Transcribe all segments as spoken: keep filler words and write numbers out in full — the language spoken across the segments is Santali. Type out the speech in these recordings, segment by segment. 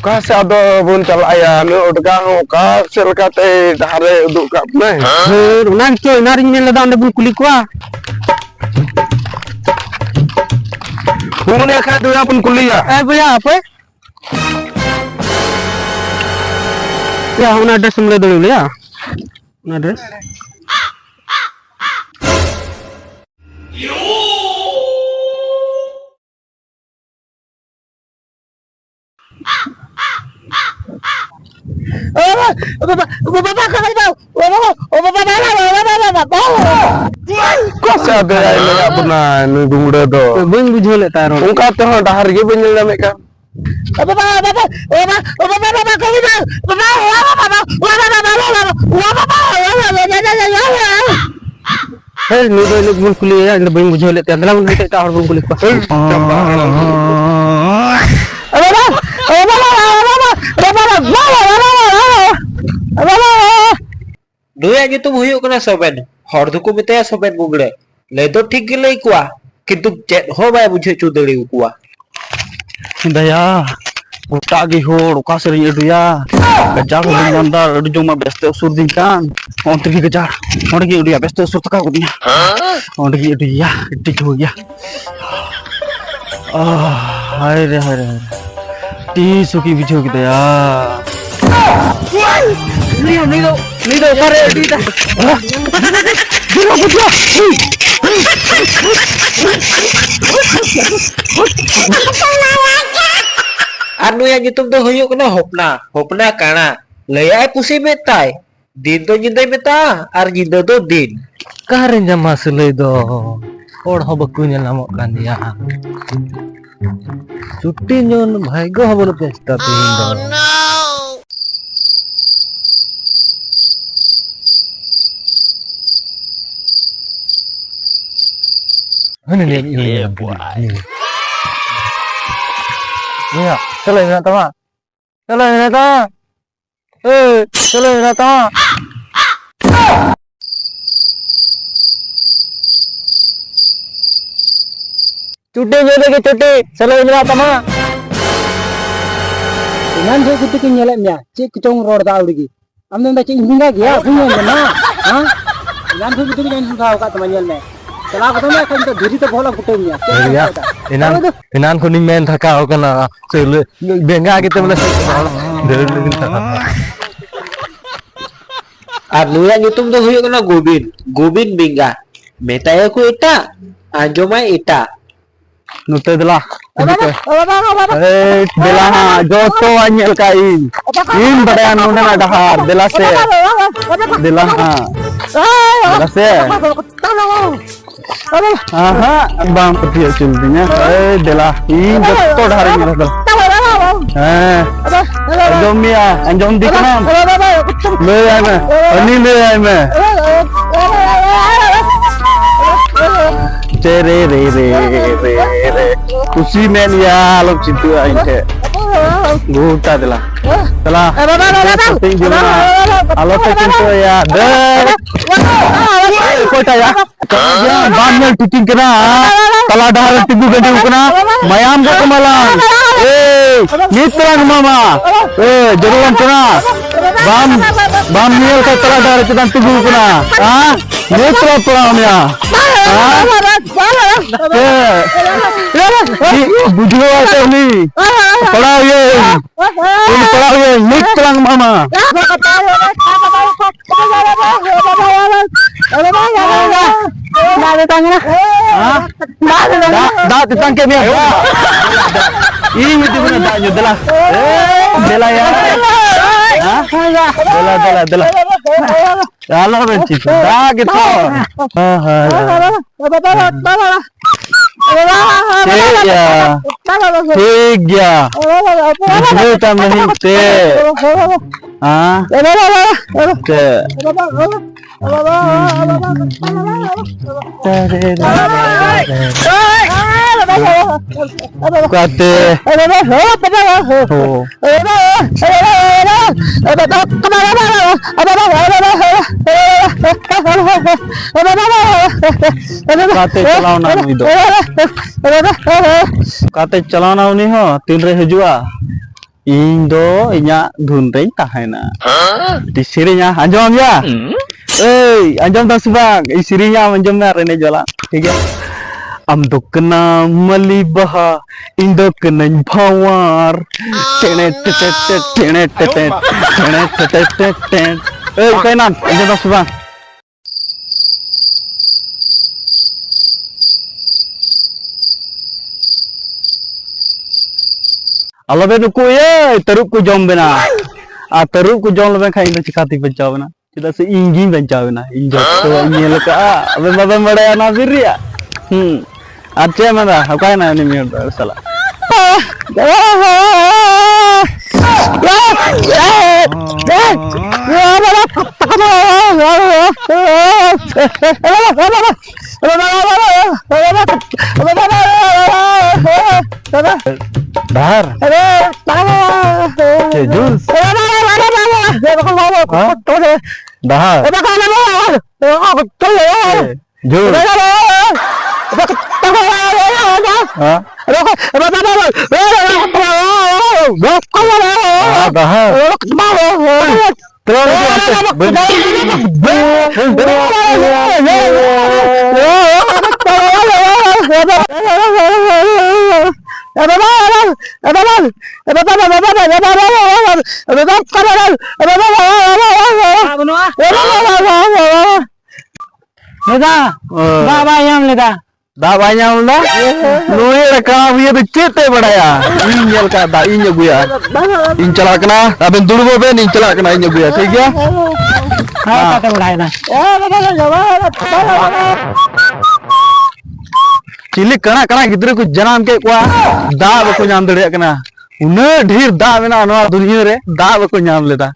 ᱚᱠᱟ ᱥᱮᱫ ᱟᱫᱚ ᱵᱚᱱ ᱪᱟᱞᱟᱜᱼᱟ ᱭᱟ? ᱱᱩᱭ ᱚᱰᱜᱟ ᱦᱚᱸ ᱚᱠᱟ ᱥᱮᱫ ᱞᱮᱠᱟᱛᱮ ᱰᱟᱦᱟᱨᱮ ᱩᱫᱩᱜ ᱠᱟᱜ ᱵᱚᱱᱟᱭ? ᱦᱮᱸ, ᱚᱱᱟ ᱜᱮᱛᱚ ᱮᱱᱟᱱ ᱨᱤᱧ ᱢᱮᱱ ᱞᱮᱫᱟ, ᱚᱸᱰᱮ ᱵᱚᱱ ᱠᱩᱞᱤ ᱠᱚᱣᱟ᱾ ᱩᱱᱤ ᱠᱷᱟᱡ ᱫᱚ ᱵᱚᱱ ᱠᱩᱞᱤᱭᱟ᱾ ᱮ ᱵᱚᱭᱦᱟ, ᱦᱟᱯᱮ᱾ ᱭᱟ, ᱚᱱᱟ ᱟᱰᱨᱮᱥ ᱮᱢ ᱞᱟᱹᱭ ᱫᱟᱲᱮᱭᱟᱞᱮᱭᱟ? ᱚᱱᱟ ᱟᱰᱨᱮᱥ? ᱚᱠᱟ ᱥᱮᱫ ᱟᱫᱚᱭ ᱞᱟᱜᱟ ᱵᱚᱱᱟ ᱱᱩᱭ ᱜᱩᱢᱲᱟᱹ ᱫᱚ? ᱵᱟᱹᱧ ᱵᱩᱡᱷᱟᱹᱣ ᱞᱮᱫ ᱛᱟᱭ ᱨᱚᱲ᱾ ᱚᱱᱠᱟ ᱛᱮᱦᱚᱸ ᱰᱟᱦᱟᱨ ᱜᱮ ᱵᱟᱹᱧ ᱧᱮᱞ ᱧᱟᱢᱮᱫ ᱠᱟᱱ᱾ ᱦᱮᱸ, ᱱᱩᱭ ᱫᱚ ᱤᱱᱟᱹ ᱜᱮᱵᱚᱱ ᱠᱩᱞᱤᱭᱮᱭᱟ, ᱤᱧ ᱫᱚ ᱵᱟᱹᱧ ᱵᱩᱡᱷᱟᱹᱣ ᱞᱮᱫ ᱛᱟᱭᱟ᱾ ᱫᱮᱞᱟ ᱵᱚᱱ ᱦᱟᱱᱛᱮ ᱮᱴᱟᱜ ᱦᱚᱲ ᱵᱚᱱ ᱠᱩᱞᱤ ᱠᱚᱣᱟ᱾ ᱱᱩᱭᱟᱜ ᱧᱩᱛᱩᱢ ᱦᱩᱭᱩᱜ ᱠᱟᱱᱟ ᱥᱚᱵᱮᱱ᱾ ᱦᱚᱲ ᱫᱚᱠᱚ ᱢᱮᱛᱟᱭᱟ ᱥᱚᱵᱮᱱ ᱵᱩᱜᱲᱟᱹ᱾ ᱞᱟᱹᱭ ᱫᱚ ᱴᱷᱤᱠ ᱜᱮ ᱞᱟᱹᱭ ᱠᱚᱣᱟ, ᱠᱤᱱᱛᱩ ᱪᱮᱫ ᱦᱚᱸ ᱵᱟᱭ ᱵᱩᱡᱷᱟᱹᱣ ᱦᱚᱪᱚ ᱫᱟᱲᱮᱭᱟᱠᱚᱣᱟ᱾ ᱫᱟᱭᱟ, ᱜᱚᱴᱟ ᱜᱮ ᱦᱚᱲ, ᱚᱠᱟ ᱥᱮᱫ ᱨᱤᱧ ᱟᱹᱰᱩᱭᱟ? ᱠᱟᱡᱟᱠ ᱦᱚᱲᱤᱧ ᱧᱟᱢ ᱮᱫᱟ, ᱟᱹᱰᱤ ᱡᱳᱨ ᱢᱟ ᱵᱮᱥᱛᱮ ᱩᱥᱩᱨ ᱫᱤᱧ ᱠᱟᱱ᱾ ᱚᱱᱛᱮ ᱨᱮᱜᱮ ᱜᱟᱡᱟᱲ, ᱚᱸᱰᱮ ᱜᱮ ᱟᱹᱰᱩᱭᱟ, ᱵᱮᱥᱛᱮ ᱩᱥᱩᱨ ᱛᱟᱠᱟᱣ ᱠᱟᱫᱤᱧᱟ᱾ ᱚᱸᱰᱮ ᱜᱮ ᱟᱹᱰᱩᱭᱟ, ᱟᱹᱰᱤ ᱡᱳᱨ ᱜᱮᱭᱟ᱾ ᱟᱦ, ᱦᱟᱭ ᱨᱮ, ᱦᱟᱭ ᱨᱮ, ᱦᱟᱭ ᱨᱮ᱾ ᱟᱹᱰᱤ ᱥᱩᱠᱤᱧ ᱵᱩᱡᱷᱟᱹᱣ ᱠᱮᱫᱟ ᱭᱟ᱾ ᱱᱩᱭ ᱫᱚ, ᱱᱩᱭ ᱫᱚ, ᱱᱩᱭ ᱫᱚ ᱚᱠᱟᱨᱮ ᱟᱹᱰᱤ ᱫᱟ? ᱫᱩᱨᱜᱟ ᱯᱩᱡᱟᱹ! ᱟᱨ ᱱᱩᱭᱟᱜ ᱧᱩᱛᱩᱢ ᱫᱚ ᱦᱩᱭᱩᱜ ᱠᱟᱱᱟ ᱦᱚᱯᱱᱟ, ᱦᱚᱯᱱᱟ ᱠᱟᱬᱟ᱾ ᱞᱟᱹᱭᱟᱭ ᱯᱩᱥᱤ ᱢᱮᱫ ᱛᱟᱭ, ᱫᱤᱱ ᱫᱚ ᱧᱤᱫᱟᱹᱭ ᱢᱮᱛᱟᱜᱼᱟ ᱟᱨ ᱧᱤᱫᱟᱹ ᱫᱚ ᱫᱤᱱ᱾ ᱚᱠᱟᱨᱮ ᱧᱟᱢᱟ ᱥᱤᱞᱟᱹᱭ ᱫᱚ? ᱦᱚᱲ ᱦᱚᱸ ᱵᱟᱠᱚ ᱧᱮᱞ ᱧᱟᱢᱚᱜ ᱠᱟᱱ ᱜᱮᱭᱟ᱾ ᱪᱷᱩᱴᱤ ᱧᱚᱜ ᱵᱷᱟᱜᱽᱜᱚ ᱦᱚᱸ ᱵᱟᱹᱱᱩᱜ ᱛᱤᱧᱟ ᱪᱮᱛᱟ ᱛᱮᱦᱮᱧ ᱫᱚ᱾ ᱦᱟᱹᱱᱤ ᱱᱤᱭᱟᱹ ᱤᱭᱟᱹ ᱵᱚᱭᱦᱟ, ᱪᱮᱫ ᱞᱟᱹᱭ ᱢᱮᱱᱟᱜ ᱛᱟᱢᱟ? ᱪᱮᱫ ᱞᱟᱹᱭ ᱢᱮᱱᱟᱜ ᱛᱟᱢᱟ? ᱮᱭ, ᱪᱮᱫ ᱞᱟᱹᱭ ᱢᱮᱱᱟᱜ ᱛᱟᱢᱟ? ᱪᱩᱴᱤ ᱧᱩ ᱞᱟᱹᱜᱤᱫ ᱪᱩᱴᱤ, ᱪᱮᱫ ᱞᱟᱹᱭ ᱢᱮᱱᱟᱜ ᱛᱟᱢᱟ? ᱮᱱᱟᱱ ᱡᱚᱦᱚᱜ ᱠᱚᱛᱮ ᱠᱚ ᱧᱮᱞᱮᱫ ᱢᱮᱭᱟ, ᱪᱮᱫ ᱠᱚᱪᱚᱝ ᱨᱚᱲ ᱫᱟ ᱟᱹᱣᱲᱤ ᱜᱮ᱾ ᱟᱢ ᱫᱚ ᱢᱮᱱᱫᱟ ᱪᱮᱫ ᱤᱧ ᱵᱮᱸᱜᱟ ᱜᱮᱭᱟ? ᱵᱟᱹᱧ ᱧᱮᱞ ᱧᱟᱢᱟ, ᱦᱮᱸ? ᱮᱱᱟᱱ ᱠᱷᱚᱱ ᱜᱤᱫᱽᱨᱟᱹ ᱜᱮ ᱟᱹᱧ ᱥᱟᱢᱴᱟᱣ ᱟᱠᱟᱫ ᱛᱟᱢᱟ, ᱧᱮᱞ ᱢᱮ᱾ ᱪᱟᱞᱟᱣ ᱠᱟᱛᱮ ᱢᱟ ᱮᱠᱷᱚᱱ ᱫᱚ ᱫᱷᱤᱨᱤ ᱛᱮ ᱵᱚᱦᱚᱜ ᱞᱟᱝ ᱠᱩᱴᱟᱹᱢ ᱢᱮᱭᱟ᱾ ᱪᱮᱫ ᱮᱭᱟ, ᱮᱢ ᱢᱮᱱᱫᱟ? ᱮᱱᱟᱱ, ᱮᱱᱟᱱ ᱠᱷᱚᱱᱤᱧ ᱢᱮᱱ ᱛᱷᱟᱠᱟᱣ ᱠᱟᱱᱟ, ᱥᱮ ᱞᱟᱹ-, ᱵᱮᱸᱜᱟ ᱜᱮᱛᱮ ᱵᱚᱞᱮ ᱫᱟᱹᱲ ᱞᱟᱹᱜᱤᱫ ᱛᱷᱟᱠᱟᱣ᱾ ᱟᱨ ᱱᱩᱭᱟᱜ ᱧᱩᱛᱩᱢ ᱫᱚ ᱦᱩᱭᱩᱜ ᱠᱟᱱᱟ ᱜᱳᱵᱤᱱ, ᱜᱳᱵᱤᱱ ᱵᱮᱸᱜᱟ᱾ ᱢᱮᱛᱟᱭᱟᱠᱚ ᱮᱴᱟᱜ, ᱟᱸᱡᱚᱢᱟᱭ ᱮᱴᱟᱜ᱾ ᱱᱚᱛᱮ ᱫᱮᱞᱟ᱾ ᱮᱭ, ᱫᱮᱞᱟ ᱦᱟᱸᱜ, ᱡᱚᱛᱚᱣᱟᱜ ᱧᱮᱞ ᱠᱟᱜ ᱤᱧ᱾ ᱤᱧ ᱵᱟᱰᱟᱭᱟ ᱱᱚᱸᱰᱮᱱᱟᱜ ᱰᱟᱦᱟᱨ᱾ ᱫᱮᱞᱟ ᱥᱮ᱾ ᱫᱮᱞᱟ ᱦᱟᱸᱜ᱾ ᱫᱮᱞᱟ ᱥᱮ᱾ ᱟᱦᱟᱸ, ᱵᱟᱝ ᱯᱟᱹᱛᱭᱟᱹᱣ ᱦᱚᱪᱚ ᱞᱤᱫᱤᱧᱟ᱾ ᱮᱭ, ᱫᱮᱞᱟ᱾ ᱤᱧ ᱡᱚᱛᱚ ᱰᱟᱦᱟᱨᱤᱧ ᱧᱮᱞ ᱠᱟᱫᱟ᱾ ᱦᱮᱸ᱾ ᱟᱸᱡᱚᱢ ᱢᱮᱭᱟ, ᱟᱸᱡᱚᱢ ᱫᱤ ᱠᱟᱱᱟᱢ? ᱞᱟᱹᱭ ᱟᱭ ᱢᱮ, ᱦᱟᱹᱱᱤ ᱞᱟᱹᱭ ᱟᱭ ᱢᱮ᱾ ᱪᱮ ᱨᱮ, ᱨᱮ, ᱨᱮ, ᱨᱮ, ᱨᱮ᱾ ᱠᱩᱥᱤ ᱢᱮᱱ ᱭᱟ, ᱟᱞᱚᱢ ᱪᱤᱱᱛᱟᱹᱜᱼᱟ ᱤᱧ ᱴᱷᱮᱡ᱾ ᱜᱚᱴᱟ ᱫᱮᱞᱟ᱾ ᱫᱮᱞᱟ᱾ ᱮ ᱵᱟᱵᱟ, ᱵᱟᱵᱟ, ᱵᱟᱵᱟ᱾ ᱟᱞᱚ ᱯᱮ ᱪᱤᱱᱛᱟᱹᱭᱟ᱾ ᱫᱮ᱾ ᱚᱠᱚᱭᱴᱟᱜ ᱭᱟ? ᱵᱟᱢ ᱧᱮᱞ ᱴᱷᱤᱠᱤᱧ ᱠᱟᱱᱟ᱾ ᱛᱟᱞᱟ ᱰᱟᱦᱟᱨ ᱨᱮ ᱛᱤᱸᱜᱩ ᱜᱟᱹᱰᱤ ᱠᱟᱱᱟ᱾ ᱢᱟᱭᱟᱢ ᱠᱚ ᱠᱚᱢᱟᱞᱟᱝ᱾ ᱮᱭ, ᱱᱤᱛ ᱛᱚᱨᱟᱝ ᱢᱟᱢᱟ᱾ ᱮᱭ, ᱡᱟᱹᱨᱩᱲᱟᱢ ᱠᱟᱱᱟ᱾ ᱵᱟᱢ, ᱵᱟᱢ ᱧᱮᱞ ᱠᱷᱟᱱ ᱛᱟᱞᱟ ᱰᱟᱦᱟᱨ ᱨᱮ ᱪᱮᱫᱟᱜ ᱛᱤᱸᱜᱩ ᱠᱟᱱᱟ? ᱦᱮᱸ? ᱱᱤᱛ ᱛᱚᱨᱟᱝ ᱯᱟᱲᱟᱣ ᱢᱮᱭᱟ᱾ ᱦᱮᱸ? ᱮᱭ, ᱪᱮᱫ ᱵᱩᱡᱷᱟᱹᱣ ᱟᱭ ᱛᱮ ᱩᱱᱤ? ᱯᱟᱲᱟᱣ ᱤᱭᱟᱹ᱾ ᱤᱧ ᱯᱟᱲᱟᱣ ᱤᱭᱟᱹ, ᱢᱤᱫ ᱛᱟᱞᱟᱝ ᱮᱢᱟᱢᱟ᱾ ᱫᱟᱜ ᱫᱚ ᱛᱟᱝ ᱠᱟᱱᱟ᱾ ᱦᱮᱸ? ᱫᱟᱜ, ᱫᱟᱜ ᱛᱮᱛᱟᱝ ᱠᱮᱫ ᱢᱮᱭᱟ? ᱤᱧ ᱢᱤᱫᱴᱤᱡ ᱵᱚᱱᱟ ᱫᱟᱜ ᱧᱩ, ᱫᱮᱞᱟ᱾ ᱮ, ᱫᱮᱞᱟ ᱭᱟ᱾ ᱦᱮᱸ? ᱫᱮᱞᱟ, ᱫᱮᱞᱟ, ᱫᱮᱞᱟ᱾ ᱟᱞᱚ ᱵᱮᱱ ᱪᱤᱠᱟᱹ, ᱫᱟᱜ ᱜᱮᱛᱚ᱾ ᱦᱮᱸ, ᱦᱮᱸ, ᱦᱮᱸ᱾ ᱴᱷᱤᱠ ᱜᱮᱭᱟ᱾ ᱴᱷᱤᱠ ᱜᱮᱭᱟ᱾ ᱵᱩᱡᱷᱟᱹᱣ ᱛᱟᱢ ᱱᱟᱹᱦᱤ ᱛᱮ᱾ ᱦᱮᱸ? ᱛᱮ᱾ ᱚᱠᱟᱛᱮ? ᱦᱳ᱾ ᱚᱠᱟᱛᱮ ᱪᱟᱞᱟᱣᱱᱟ ᱱᱩᱭ ᱫᱚ? ᱚᱠᱟᱛᱮ ᱪᱟᱞᱟᱣᱱᱟ ᱩᱱᱤ ᱦᱚᱸ? ᱛᱤᱱᱨᱮ ᱦᱤᱡᱩᱜᱼᱟ? ᱤᱧ ᱫᱚ ᱤᱧᱟᱹᱜ ᱫᱷᱩᱱ ᱨᱮᱧ ᱛᱟᱦᱮᱱᱟ᱾ ᱛᱤ ᱥᱮᱨᱮᱧᱟ, ᱟᱸᱡᱚᱢ ᱭᱟ? ᱮᱭ, ᱟᱸᱡᱚᱢ ᱫᱟᱢ ᱥᱮ ᱵᱟᱝ? ᱤᱧ ᱥᱮᱨᱮᱧᱟ, ᱟᱢ ᱟᱸᱡᱚᱢ ᱢᱮ ᱟᱨ ᱮᱱᱮᱡ ᱵᱟᱞᱟ, ᱴᱷᱤᱠ ᱜᱮᱭᱟ? ᱟᱢ ᱫᱚ ᱠᱟᱱᱟᱢ ᱢᱟᱹᱞᱤ ᱵᱟᱦᱟ, ᱤᱧ ᱫᱚ ᱠᱟᱹᱱᱟᱹᱧ ᱵᱷᱟᱶᱟᱨ᱾ ᱴᱮᱬᱮ ᱴᱮᱴᱮ ᱴᱮ, ᱴᱮᱬᱮ ᱴᱮᱴᱮ, ᱴᱮᱬᱮ ᱴᱮᱴᱮ ᱴᱮ, ᱴᱮ᱾ ᱮᱭ, ᱚᱠᱟᱭᱮᱱᱟᱢ? ᱟᱸᱡᱚᱢ ᱫᱟᱢ ᱥᱮ ᱵᱟᱝ? ᱟᱞᱚᱵᱮᱱ ᱩᱠᱩᱭᱟ, ᱛᱟᱹᱨᱩᱵ ᱠᱚ ᱡᱚᱢ ᱵᱮᱱᱟ᱾ ᱟᱨ ᱛᱟᱹᱨᱩᱵ ᱠᱚ ᱡᱚᱢ ᱞᱮᱵᱮᱱ ᱠᱷᱟᱱ ᱤᱧ ᱫᱚ ᱪᱤᱠᱟᱛᱮᱧ ᱵᱟᱧᱪᱟᱣ ᱵᱮᱱᱟ? ᱪᱮᱫᱟᱜ ᱥᱮ ᱤᱧ ᱜᱤᱧ ᱵᱟᱧᱪᱟᱣ ᱮᱱᱟ, ᱤᱧ ᱡᱚᱛᱚᱣᱟᱜ ᱤᱧ ᱧᱮᱞ ᱟᱠᱟᱫᱼᱟ᱾ ᱟᱵᱮᱱ ᱵᱟᱵᱮᱱ ᱵᱟᱲᱟᱭᱟ ᱚᱱᱟ ᱵᱤᱨ ᱨᱮᱭᱟᱜ? ᱦᱩᱸ᱾ ᱟᱨ ᱪᱮᱫ ᱮᱢ ᱢᱮᱱᱫᱟ? ᱚᱠᱟᱭᱮᱱᱟ ᱩᱱᱤ ᱢᱤᱦᱩ ᱥᱟᱞᱟᱜ? ᱰᱟᱦᱟᱨ᱾ ᱪᱮᱫ ᱡᱩᱥ? ᱦᱮᱸ? ᱰᱟᱦᱟᱨ᱾ ᱪᱮᱫ ᱡᱩᱥ? ᱦᱮᱸ? ᱰᱟᱦᱟᱨ, ᱰᱟᱦᱟᱨ᱾ ᱛᱚ, ᱦᱤᱡᱩᱜ ᱟᱱᱛᱮ᱾ ᱵᱟᱹᱧ ᱵᱟᱹᱱᱩᱜᱼᱟ᱾ ᱫᱟᱫᱟ, ᱚ᱾ ᱫᱟᱜ ᱵᱟᱭ ᱧᱟᱢ ᱞᱮᱫᱟ᱾ ᱫᱟᱜ ᱵᱟᱭ ᱧᱟᱢ ᱞᱮᱫᱟ? ᱱᱩᱭ ᱨᱟᱠᱟᱵ ᱤᱭᱟᱹ ᱫᱚ ᱪᱮᱫ ᱛᱮ ᱵᱟᱲᱟᱭᱟ? ᱤᱧ ᱧᱮᱞ ᱠᱟᱜ ᱫᱟᱜ ᱤᱧ ᱟᱹᱜᱩᱭᱟ᱾ ᱤᱧ ᱪᱟᱞᱟᱜ ᱠᱟᱱᱟ, ᱟᱵᱮᱱ ᱫᱩᱲᱩᱵᱚᱜ ᱵᱮᱱ, ᱤᱧ ᱪᱟᱞᱟᱜ ᱠᱟᱱᱟ, ᱤᱧ ᱟᱹᱜᱩᱭᱟ, ᱴᱷᱤᱠ ᱜᱮᱭᱟ? ᱦᱮᱸ, ᱚᱠᱟ ᱛᱮ ᱵᱟᱲᱟᱭᱮᱱᱟ? ᱪᱤᱞᱤ ᱠᱟᱬᱟ ᱠᱟᱬᱟ ᱜᱤᱫᱽᱨᱟᱹ ᱠᱚ ᱡᱟᱱᱟᱢ ᱠᱮᱫ ᱠᱚᱣᱟ, ᱫᱟᱜ ᱵᱟᱠᱚ ᱧᱟᱢ ᱫᱟᱲᱮᱭᱟᱜ ᱠᱟᱱᱟ᱾ ᱩᱱᱟᱹᱜ ᱰᱷᱮᱨ ᱫᱟᱜ ᱢᱮᱱᱟᱜᱼᱟ ᱱᱚᱣᱟ ᱫᱩᱱᱤᱭᱟᱹ ᱨᱮ, ᱫᱟᱜ ᱵᱟᱠᱚ ᱧᱟᱢ ᱞᱮᱫᱟ᱾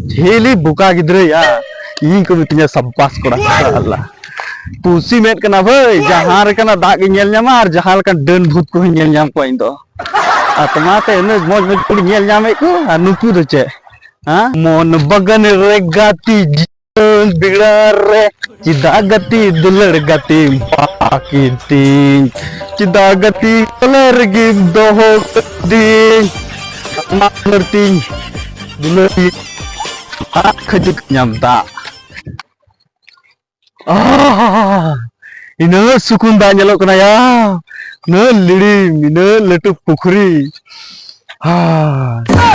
ᱪᱤᱞᱤ ᱵᱚᱠᱟ ᱜᱤᱫᱽᱨᱟᱹᱭᱟ, ᱤᱧ ᱠᱚ ᱢᱤᱛᱟᱹᱧᱟ ᱥᱟᱵᱟᱥ ᱠᱚᱲᱟ, ᱥᱟᱞᱟ᱾ ᱯᱩᱥᱤ ᱢᱮᱫ ᱠᱟᱱᱟ ᱵᱷᱟᱹᱭ, ᱡᱟᱦᱟᱸ ᱨᱮ ᱠᱟᱱᱟ ᱫᱟᱜ ᱜᱮ ᱧᱮᱞ ᱧᱟᱢᱟ ᱟᱨ ᱡᱟᱦᱟᱸ ᱞᱮᱠᱟᱱ ᱰᱟᱹᱱ ᱵᱷᱩᱛ ᱠᱚᱦᱚᱸᱧ ᱧᱮᱞ ᱧᱟᱢ ᱠᱚᱣᱟ ᱤᱧ ᱫᱚ᱾ ᱟᱨ ᱛᱚᱢᱟᱛᱮ ᱩᱱᱟᱹᱜ ᱢᱚᱡᱽ ᱢᱚᱡᱽ ᱠᱩᱲᱤ ᱧᱮᱞ ᱧᱟᱢᱮᱫ ᱠᱚ, ᱟᱨ ᱱᱩᱠᱩ ᱫᱚ ᱪᱮᱫ? ᱦᱮᱸ? ᱢᱚᱱ ᱵᱟᱜᱟᱱ ᱨᱮ ᱜᱟᱛᱮ ᱡᱤᱭᱚᱱ ᱵᱮᱲᱟ ᱨᱮ, ᱪᱮᱫᱟᱜ ᱜᱟᱛᱮ ᱫᱩᱞᱟᱹᱲ ᱜᱟᱛᱮᱢ ᱯᱟᱠᱤᱴᱤᱧ? ᱪᱮᱫᱟᱜ ᱜᱟᱛᱮ ᱛᱟᱞᱟ ᱨᱮᱜᱮᱢ ᱫᱚᱦᱚ ᱠᱟᱹᱫᱤᱧ? ᱟᱢᱟᱜ ᱫᱩᱞᱟᱹᱲ ᱛᱤᱧ ᱫᱩᱞᱟᱹᱲ ᱫᱟᱜ ᱠᱷᱟᱹᱡᱩᱨ ᱧᱟᱢ ᱫᱟᱜ᱾ ᱟᱦ! ᱤᱱᱟᱹᱜ ᱥᱩᱠᱩᱱ ᱫᱟᱜ ᱧᱮᱞᱚᱜ ᱠᱟᱱᱟ ᱭᱟ, ᱩᱱᱟᱹᱜ ᱞᱤᱲᱤᱢ, ᱤᱱᱟᱹᱜ ᱞᱟᱹᱴᱩ ᱯᱩᱠᱷᱨᱤ᱾ ᱦᱟ,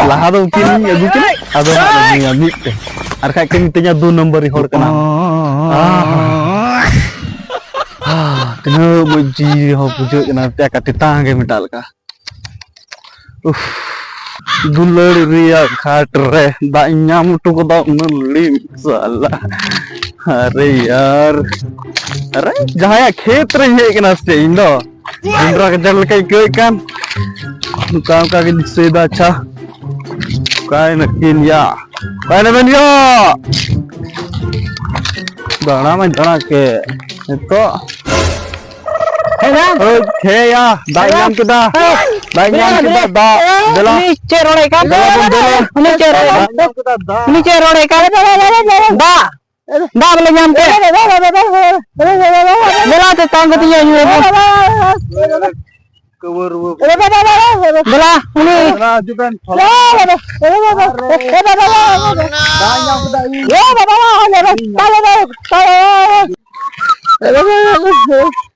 ᱞᱟᱦᱟ ᱫᱚ ᱩᱱᱠᱤᱱ ᱟᱹᱜᱩ ᱠᱤᱱᱟ, ᱟᱫᱚ ᱦᱟᱸᱜ ᱞᱮ ᱧᱩᱭᱟ ᱢᱤᱫ ᱛᱮ᱾ ᱟᱨ ᱠᱷᱟᱡ ᱠᱤᱱ ᱢᱤᱛᱟᱹᱧᱟ ᱫᱩ ᱱᱚᱢᱵᱚᱨᱤ ᱦᱚᱲ ᱠᱟᱱᱟᱢ᱾ ᱟᱦ! ᱦᱟ, ᱛᱤᱱᱟᱹᱜ ᱢᱚᱡᱽ ᱡᱤᱣᱤ ᱦᱚᱸ ᱵᱩᱡᱷᱟᱹᱜ ᱠᱟᱱᱟ, ᱮᱠᱟ ᱛᱮᱛᱟᱝ ᱜᱮ ᱢᱮᱴᱟᱜ ᱞᱮᱠᱟ᱾ ᱩᱯᱷ, ᱫᱩᱞᱟᱹᱲ ᱨᱮᱭᱟᱜ ᱜᱷᱟᱴ ᱨᱮ ᱫᱟᱜ ᱤᱧ ᱧᱟᱢ ᱦᱚᱴᱚ ᱠᱟᱫᱟ, ᱩᱱᱟᱹᱜ ᱞᱤᱲᱤᱢ ᱥᱟᱞᱟ᱾ ᱟᱨᱮ ᱭᱟᱨ, ᱟᱨᱮ ᱡᱟᱦᱟᱸᱭᱟᱜ ᱠᱷᱮᱛ ᱨᱮᱧ ᱦᱮᱡ ᱠᱟᱱᱟ ᱥᱮ ᱤᱧ ᱫᱚ? ᱡᱚᱱᱰᱨᱟ ᱜᱟᱡᱟᱲ ᱞᱮᱠᱟᱧ ᱟᱹᱭᱠᱟᱹᱣᱮᱫ ᱠᱟᱱ᱾ ᱱᱚᱝᱠᱟ ᱚᱱᱠᱟ ᱜᱤᱧ ᱫᱤᱥᱟᱹᱭᱮᱫᱟ᱾ ᱟᱪᱪᱷᱟ, ᱚᱠᱟᱭ ᱱᱟᱹᱠᱤᱱ ᱭᱟ? ᱚᱠᱟᱭ ᱱᱟᱵᱮᱱ ᱭᱟ? ᱫᱟᱬᱟ ᱢᱟᱧ ᱫᱟᱬᱟ ᱠᱮᱫ᱾ ᱱᱤᱛᱚᱜ ᱦᱮᱸ, ᱵᱟᱝ? ᱳᱭ, ᱦᱮᱸ ᱭᱟ, ᱫᱟᱜ ᱦᱮᱸ, ᱧᱟᱢ ᱵᱟᱝ? ᱠᱮᱫᱟ᱾ ᱦᱮᱸ, ᱫᱟᱜ ᱧᱟᱢ ᱵᱮᱱ, ᱠᱮᱫᱟ, ᱵᱮᱱ᱾ ᱫᱟᱜ, ᱫᱮᱞᱟ᱾ ᱩᱱᱤ ᱪᱮᱫ ᱨᱚᱲᱮ ᱠᱟᱱ? ᱫᱮᱞᱟ ᱵᱚᱱ ᱫᱮᱞᱟ᱾ ᱩᱱᱤ ᱪᱮᱫ ᱨᱚᱲᱮ ᱠᱟᱱ? ᱫᱟᱜ ᱧᱟᱢ ᱠᱮᱫᱟ, ᱫᱟᱜ᱾ ᱩᱱᱤ ᱪᱮᱫ ᱨᱚᱲᱮ ᱠᱟᱱ? ᱫᱟᱜ᱾ ᱫᱟᱜ ᱵᱚᱞᱮ ᱧᱟᱢ ᱠᱮᱫ᱾ ᱫᱮᱞᱟ ᱛᱮ ᱛᱟᱝ ᱠᱟᱛᱮ ᱧᱩ ᱧᱩ ᱵᱚᱱ᱾ ᱠᱟᱹᱣᱟᱹ ᱨᱩᱣᱟᱹ᱾ ᱫᱮᱞᱟ, ᱩᱱᱤ᱾ ᱫᱮᱞᱟ, ᱦᱤᱡᱩᱜ ᱵᱮᱱ᱾ ᱫᱟᱜ ᱧᱟᱢ ᱠᱮᱫᱟ ᱤᱧ᱾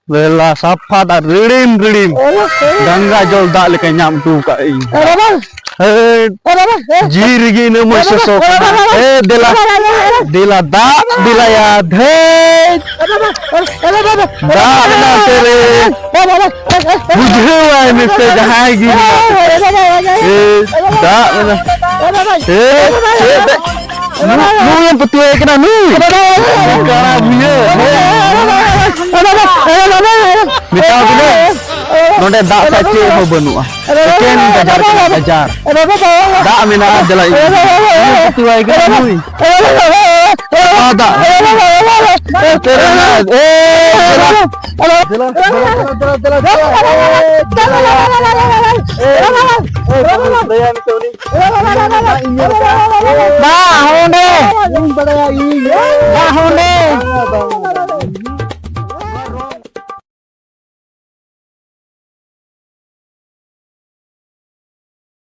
ᱫᱮᱞᱟ, ᱥᱟᱯᱷᱟ ᱫᱟᱜ, ᱨᱤᱲᱤᱢ, ᱨᱤᱲᱤᱢ᱾ ᱜᱟᱝᱜᱟ ᱡᱚᱞ ᱫᱟᱜ ᱞᱮᱠᱟ ᱧᱟᱢ ᱦᱚᱴᱚ ᱠᱟᱜ ᱤᱧ᱾ ᱦᱟᱹᱴ, ᱡᱤᱣᱤ ᱨᱮᱜᱮ ᱤᱱᱟᱹᱜ ᱢᱚᱡᱽ ᱥᱚᱥᱚ ᱠᱟᱱᱟ᱾ ᱮ, ᱫᱮᱞᱟ, ᱫᱮᱞᱟ, ᱫᱟᱜ, ᱫᱮᱞᱟᱭᱟ, ᱫᱷᱮᱭ᱾ ᱫᱟᱜ ᱢᱮᱱᱟᱜ ᱛᱮ ᱨᱮ᱾ ᱵᱩᱡᱷᱟᱹᱣᱟᱭ ᱢᱮᱥᱮ ᱡᱟᱦᱟᱸᱭ ᱜᱮ ᱢᱮᱱᱟᱜ ᱯᱮ᱾ ᱮ, ᱫᱟᱜ ᱢᱮᱱᱟᱜ᱾ ᱮ, ᱪᱮᱫ ᱫᱟᱜ? ᱱᱩᱭ, ᱱᱩᱭ ᱮᱢ ᱯᱟᱹᱛᱭᱟᱹᱣ ᱠᱟᱱᱟ ᱱᱩᱭ? ᱠᱟᱲᱟ ᱵᱷᱩᱭᱟᱹ᱾ ᱢᱮᱛᱟᱣ ᱫᱤᱱᱟᱹᱧ, ᱱᱚᱰᱮ ᱫᱟᱜ ᱥᱟᱜ ᱪᱮᱫ ᱦᱚᱸ ᱵᱟᱹᱱᱩᱜᱼᱟ᱾ ᱮᱠᱮᱱ ᱜᱟᱡᱟᱲ ᱠᱟᱱᱟ, ᱜᱟᱡᱟᱲ᱾ ᱫᱟᱜ ᱢᱮᱱᱟᱜᱼᱟ, ᱫᱮᱞᱟ ᱤᱫᱤ᱾ ᱱᱩᱭ ᱮᱢ ᱯᱟᱹᱛᱭᱟᱹᱣᱟᱭ ᱠᱟᱱᱟ ᱱᱩᱭ? ᱫᱟᱜ, ᱫᱟᱜ᱾ ᱮ, ᱫᱮᱞᱟ, ᱫᱮᱞᱟ, ᱫᱮᱞᱟ᱾ ᱵᱟ, ᱚᱸᱰᱮ᱾ ᱵᱟ, ᱚᱸᱰᱮ᱾